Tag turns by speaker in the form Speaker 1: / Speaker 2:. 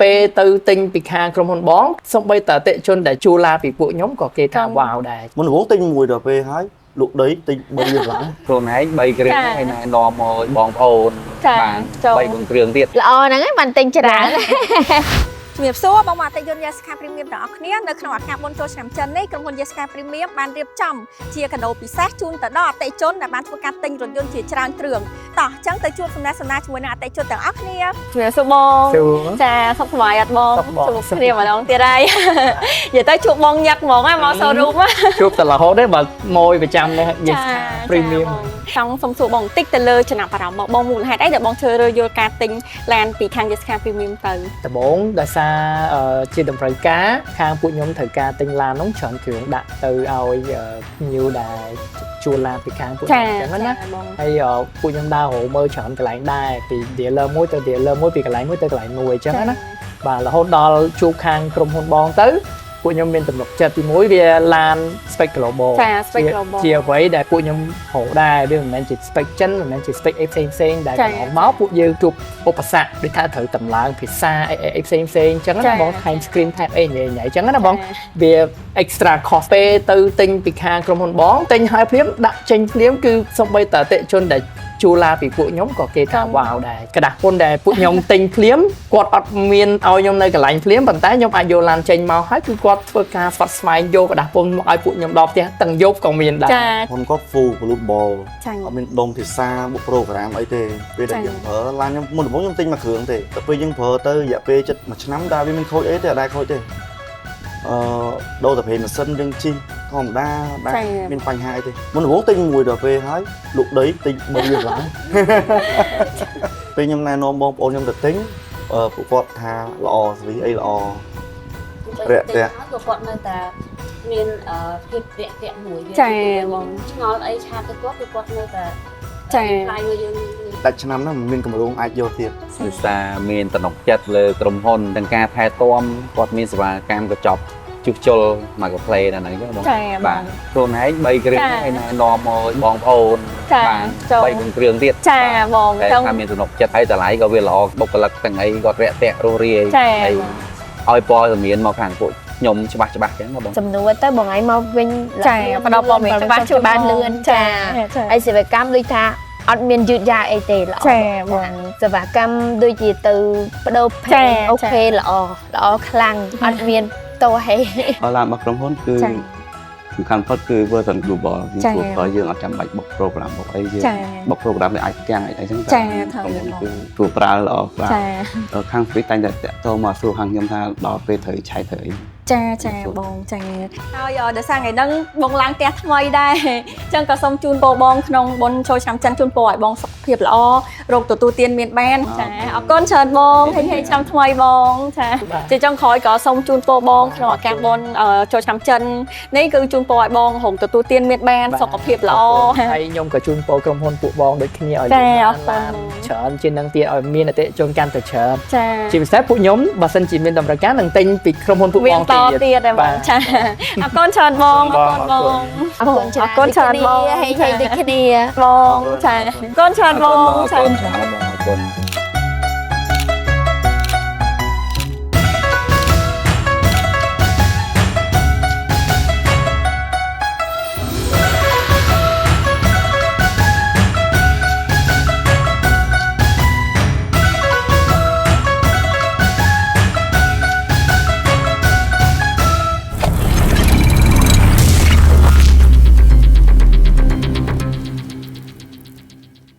Speaker 1: ពេលទៅទិញពីខាងក្រុមហ៊ុនបងសូម្បីតែអតិថិជនដែលជួលឡានពីពួកខ្ញុំក៏គេថាវ៉ាវដែរ។
Speaker 2: មុនដំបូងទិញមួយដល់ពេលហើយលក់ដីទិញ3ឡើង
Speaker 3: ខ្លួនឯង3គ្រឿង ហើយណែនាំមកបងប្អូន បាន
Speaker 4: ចូល
Speaker 3: 3 4គ្រឿងទៀត។
Speaker 5: ល្អហ្នឹងហើយបានទិញច្រើន។
Speaker 6: ជំរាបសួរបងប្អូនអតិថិជន Yes Car Premium ទាំងអស់គ្នា។នៅក្នុងឱកាសបុណ្យចូលឆ្នាំចិននេះក្រុមហ៊ុន Yes Car Premium បានរៀបចំជាកាដូពិសេសជូនទៅដល់អតិថិជនដែលបានធ្វើការទិញរថយន្តជាច្រើនគ្រឿងតោះអញ្ចឹងទៅជួបសំណេះសំណាលជាមួយនឹងអតិថិជនទាំងអស់គ្នា។
Speaker 4: ជំរាបសួរបង
Speaker 1: សួរ
Speaker 4: ចាសុខសប្បាយអត់បង?
Speaker 1: សុខបង
Speaker 4: ជួបគ្នាម្ដងទៀតហើយនិយាយទៅជួបបងញឹកហ្មងហ្នឹងមក showroom
Speaker 1: ជួបតែរហូតទេបើម៉ួយប្រចាំនេះ Yes
Speaker 4: ចា
Speaker 1: Premium
Speaker 4: បងចង់សុំសួរបងបន្តិចទៅលើចំណាប់អារម្មណ៍របស់បងមូលហេតុអីដែលបងជ្រើសរើសយកការទិញឡានពីខាង Yes Car Premium ទៅ?
Speaker 1: ដំបូងដោយសារជាតម្រូវការខាងពួកខ្ញុំត្រូវការទិញឡាននោះច្រើនគ្រឿងដាក់ទៅឲ្យភ្ញៀវដែលជួលឡានពីខាងពួកខ្ញុំអញ្ចឹងណា
Speaker 4: បង
Speaker 1: ហើយពួកខ្ញុំដើររកមើលច្រើនកន្លែងដែរពី dealer មួយទៅ dealer មួយពីកន្លែងមួយទៅកន្លែងមួយអញ្ចឹងណាបាទរហូតដល់ជួបខាងក្រុមហ៊ុនបងទៅពួកខ្ញុំមានទំនុកចិត្តទីមួយវាឡាន spec global
Speaker 4: ចា spec global
Speaker 1: ជាអ្វីដែលពួកខ្ញុំរកដែរវាមិនមែនជា spec ចិនមិនមែនជា spec អីផ្សេងផ្សេងៗដែល
Speaker 4: ចា
Speaker 1: កន្លងមកពួកយើងជួបឧបសគ្គដូចថាត្រូវតម្លើងភាសាអីអីអីផ្សេងផ្សេងអញ្ចឹងណាបងថែម screen ថែមអីញ៉ៃញ៉ៃអញ្ចឹងណាបងវា extra cost ពេលទៅទិញពីខាងក្រុមហ៊ុនបងទិញហើយភ្លាមដាក់ចេញភ្លាមគឺសូម្បីតែអតិថិជនដែលជួលឡានពីពួកខ្ញុំក៏គេថាវ៉ាវដែរក្រដាសពន្ធដែលពួកខ្ញុំទិញភ្លាមគាត់អត់មានឲ្យខ្ញុំនៅកន្លែងភ្លាមប៉ុន្តែខ្ញុំអាចយកឡានចេញមកហើយគឺគាត់ធ្វើការស្វាត់ស្វែងយកក្រដាសពន្ធមកឲ្យពួកខ្ញុំដល់ផ្ទះទាំងយប់ក៏មានដែរ។
Speaker 2: ហ៊ុនគាត់ full global
Speaker 4: ចា
Speaker 2: អត់មានដុំភាសាបុក program អីទេពេលដែលយើងប្រើឡានខ្ញុំមុនដំបូងខ្ញុំទិញមួយគ្រឿងទេតែពេលយើងប្រើទៅរយៈពេលជិតមួយឆ្នាំដល់វាមិនខូចអីទេអត់ដែលខូចទេដូរតែប្រេងម៉ាស៊ីនយើងជិះធម្មតាដែរមានបញ្ហាអីទេមុនដំបូងទិញមួយដល់ពេលហើយលក់ដីទិញ3ឡើងពេលខ្ញុំណែនាំបងប្អូនខ្ញុំទៅទិញពួកគាត់ថាល្អស្វីអីល្អរាក់ទាក់
Speaker 7: ក៏គាត់នៅតែមានភាពរាក់ទាក់មួយយើង
Speaker 4: ចាបង
Speaker 7: ឆ្ងល់អីchat ទៅគាត់គឺគាត់នៅតែ
Speaker 4: ចា
Speaker 7: ខ្លាយមួយយើង។
Speaker 2: ដាច់ឆ្នាំហ្នឹងមិនមានកម្រងអាចយកទៀត។
Speaker 3: ដោយសារមានតំណុកចិត្តលើក្រុមហ៊ុនទាំងការថែទាំគាត់មានសេវាកម្មកញ្ចប់ជួសជុលមកកាផ្លេដល់ហ្នឹងចឹងបង
Speaker 4: ចាបង
Speaker 3: បាទខ្លួនឯង3គ្រឿង ហើយណែនាំមកបងប្អូន
Speaker 4: ចា
Speaker 3: បាន
Speaker 4: ចូល
Speaker 3: 3 4គ្រឿងទៀត។
Speaker 4: ចាបង
Speaker 3: តែ
Speaker 4: ចង់
Speaker 3: ថាមានទំនុកចិត្តហើយតម្លៃក៏វាល្អបុគ្គលិកទាំងអីគាត់រាក់ទាក់រួសរាយ
Speaker 4: ចា
Speaker 3: ហើយឲ្យព័ត៌មានមកខាងពួកខ្ញុំច្បាស់ច្បាស់ចឹងណាបង
Speaker 5: សំណួរទៅបងឯងមកវិញ
Speaker 4: ចាផ្ដល់ព័ត៌មានច្បាស់ជូន
Speaker 5: បានលឿនចា
Speaker 4: ចា
Speaker 5: ហើយសេវាកម្មដូចថាអត់មានយឺតយ៉ាវអីទេល្អ
Speaker 4: ចាបង
Speaker 5: សេវាកម្មដូចជាទៅបដូរភេ
Speaker 4: ចា
Speaker 5: OK ល្អល្អខ្លាំងអត់មានតោហេ
Speaker 8: អឡានរបស់ក្រុមហ៊ុនគឺ
Speaker 4: ចា
Speaker 8: សំខាន់បំផុតគឺ version global យើង
Speaker 4: ចា
Speaker 8: ព្រោះប្រើយើងអត់ចាំបាច់បុក program បុកអីយើង
Speaker 4: ចា
Speaker 8: បុក program វាអាចទាំងអីអីចឹង
Speaker 4: ចា
Speaker 8: ក្រុមហ៊ុនគឺព្រោះប្រើល្អប្រើ
Speaker 4: ចា
Speaker 8: ខាង free តែងតែតាក់ទងមកសួរខាងខ្ញុំថាដល់ពេលត្រូវឆែកត្រូវអី
Speaker 4: ចាចាបងចា
Speaker 6: ហើយដោយសារថ្ងៃហ្នឹងបងឡើងផ្ទះថ្មីដែរអញ្ចឹងក៏សូមជូនពរបងក្នុងបុណ្យចូលឆ្នាំចិនជូនពរឲ្យបងសុខភាពល្អរោគទទួលទានមានបានចាអរគុណច្រើនបងហេងហេងឆ្នាំថ្មីបងចា
Speaker 1: បាទ
Speaker 4: ជាចុងក្រោយក៏សូមជូនពរបងក្នុងឱកាសបុណ្យចូលឆ្នាំចិននេះគឺជូនពរឲ្យបងរងទទួលទានមានបានសុខភាពល្អ
Speaker 1: ហើយខ្ញុំក៏ជូនពរក្រុមហ៊ុនពួកបងដូចគ្នាឲ្យ
Speaker 4: ចា
Speaker 1: យើង
Speaker 4: អរគុណ
Speaker 1: បានឡានច្រើនជាងនឹងទៀតឲ្យមានអតិថិជនកាន់តែច្រើន
Speaker 4: ចា
Speaker 1: ជាពិសេសពួកខ្ញុំបើសិនជាមានតម្រូវការនឹងទិញពីក្រុមហ៊ុនពួក
Speaker 4: មាន
Speaker 1: បង
Speaker 4: ត
Speaker 1: ទៀត
Speaker 4: ទៀតដែរបងចាអរគុណច្រើនបងអរគុណបង
Speaker 5: អរគុណច្រើន
Speaker 4: អរគុណច្រើនបង
Speaker 5: ហេងហេងដូចគ្នា
Speaker 4: បងចាអរគុណច្រើនបង
Speaker 3: អរ
Speaker 4: ចា
Speaker 3: គុណច្រើនបងអរគុណ។